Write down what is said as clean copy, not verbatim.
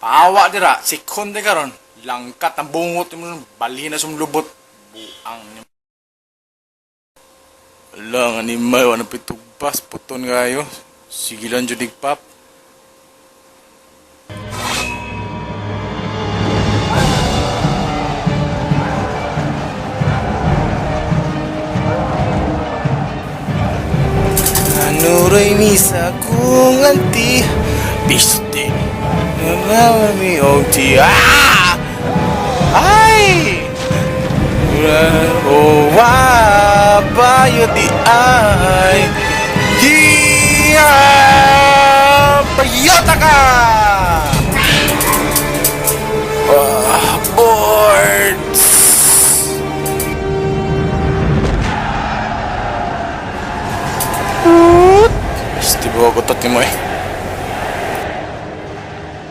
Paawa dira, sikhon di karon. Langkat ang bungot mo, bali na sumlubot. Buang ni. Ala, ang animal, wala pitugpas, puton kayo. Sige lang, Judig Pap. Anuroy misa kung anti Piste. Nangalami og ti. Ah! Ay! Oh, wa bayo di ay. Gia! Bayota ka! Ah, boards! Piste ba ako mo eh?